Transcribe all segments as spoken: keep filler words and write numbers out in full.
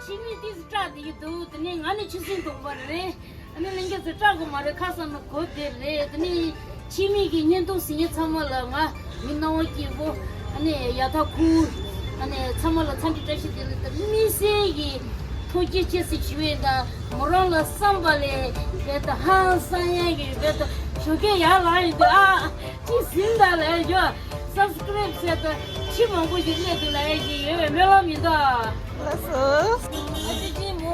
ཕྱི་མིག་ཏིས་སྐྲག་བསྡད་ཀྱི་འདུག་དེ་ནས་ང་ནི་ཆུ་སྲིན་དོག་པ་རེད། ཨ་ནི་ལྷན་རྒྱས་ཚོ་སྐྲག་དགོས་མ་རེད། ཁ་སང་ནས་གོ་བསྡད་རེད། དེ་ནས་ཕྱི་མིག་གི་བརྙན་ཐུང་གཟིགས་མཁན་ཚང་མ་ལ་ང་མི་སྣང་བ་སྐྱིད་པོ། ཨ་ནི་ཡ་ཐག་ཁུར། ཨ་ནི་ཚང་མ་ལ་འཚམས་འདྲི་བཀྲ་ཤིས་བདེ་ལེགས་དང་དམིགས་བསལ་གྱི་ཐུགས་རྗེ་ཆེ་ཟེར་ཞུ་ཡས་དང་། མོ་རང་ལ་བསམ་པ་ལས་བལ་དུ་ཧང་སང་ཡས་ཀྱི་བལ་དུ་ཞོགས་ཀས་ཡར་ལངས་ཡོང་དུས། ཨ་ཅི་ཟིན་ད་ལས་ཡོད། སབ་སི་ཀ་རེབ་བྱས་ཏེ་ཁྱི་མང་པོ་ཞིག་སླེབས་འདུག་ལབ་ཡ་ཞིག་ཡོད་པའི་སྨོན་ལམ་ཡིན་ད། ལགས་སོ། ཨ་ཙི་ཙི་མོ་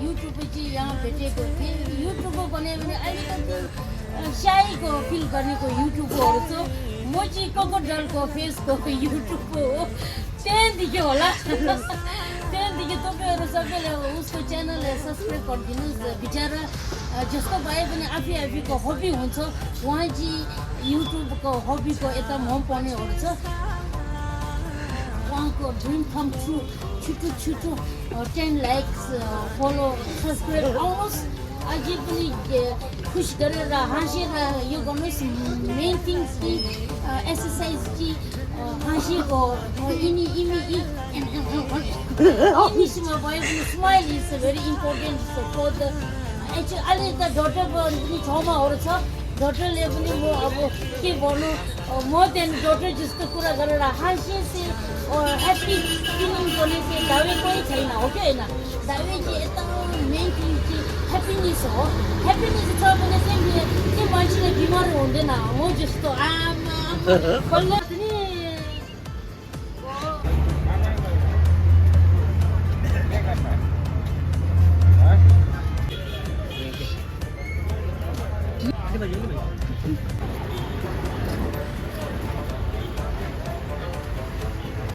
ཡུ་ཊུབ་པ་ཅིག་ཡང་བེད་སྤྱད་དགོས་དེ། ཡུ་ཊུབ་པ་གོ་ནས་མི་ཨ་ལི་ཀ་ཏི་ཤ་ཡི་གོ་ཕིལ་ག་ནི་གོ་ཡུ་ཊུབ་པ་འོ་ཚོ་མོ་ཅིག་ཀོ་ཀོ་ཌལ་གོ་ཕེ་སི་གོ་ཡུ་ཊུབ་པ་འོ། བསྟན་འདི་གི་འོ་ལ། བསྟན་འདི་གི་ཏོ་པེ་རུ་ས་པེ་ལེ་འུ་སྐོ་ཅེ་ནལ་ལེ་སབ་སི་ཀ་རེབ་གོ་དི་ནུ་སི་བི་ཅ་ར། ཨ་ཇོ་སྟོ་བ་ཡེ་བི་ནི་ཨ་ཕི་ཨ་ཕི་གོ་ཧོ་བི་འོང་ཚོ། ཝང་ཅི་ཡུ་ཊུབ་གོ་ཧོ་བི་གོ་ཨེ་ཏ་མོང་པོ་ནི་འོང་ཚོ། ཝང་གོ་ཌི་རིམ་ཁམ་ཊུ་ཆུ་ཊུ་ཆུ་ཊུ། ཨ་ཊེན་ལའིཀ་སི་ཨ་ཕོ་ལོ་སབ་སི་ཀ་རེབ་ཨོ་མོ་སི་ཨ་ཇི་པུ་ནི་ཁུ་ཤི་ག་རེ་ར་ཧང་ཤེ་ར་ཡོ་གོ་ནོ་སི་མེན་ཐིང་སི་ཨ་ཨེག་སར་སའི་ཛི་ཅི། ཧང་ཤེ་གོ་ཨི་ནི་ཨི་མི་ཨི། ཨི་ནི་ཤི་མ་བ་ཡི་སི་མའི་ལི་ཨིས་ཝེ་རི་ཨིམ་པོར་ཊེན་ཊི་ཕོར་ད་ཨེག་ཅུ་ཨ་ལི་ད་ཌོ་ཊར་བ་ནི་ཆོག་མ་འོར་ཚ་ཌོ་ཊར་ལེ་བུ་ནི་མོ་ཨ་བོ་ཀི་བོ་ནོ་མོ་དེན་ཌོ་ཊར་ཇི་སི་ཀ་ཀུ་ར་ག་ར་ར་ཧང་ཤེ་སི་ཨོ་ཧེ་པི་ཕི་ལིང་གོ་ནི་སི་ད་བེ་ཀོ་ཡི་ཚ་ཡིན་ན་ཨོ་ཀེ་ཡིན་ན་ད་བེ་ཀི་ཨེ་ཏ་མེན་ཐིང་ཀི་ཧེ་པི་ནི་སི་ཨོ་ཧེ་པི་ནི་སི་ཚ་བོ་ནི་སེམས་ཀྱི་ཀི་མ་ཅི་ལ་བི་མ་རི་འོང་དེ་ན་མོ་ཇི་སི་ཏོ་ཨ་མ་ཨ་མ་ཁོ་ལ།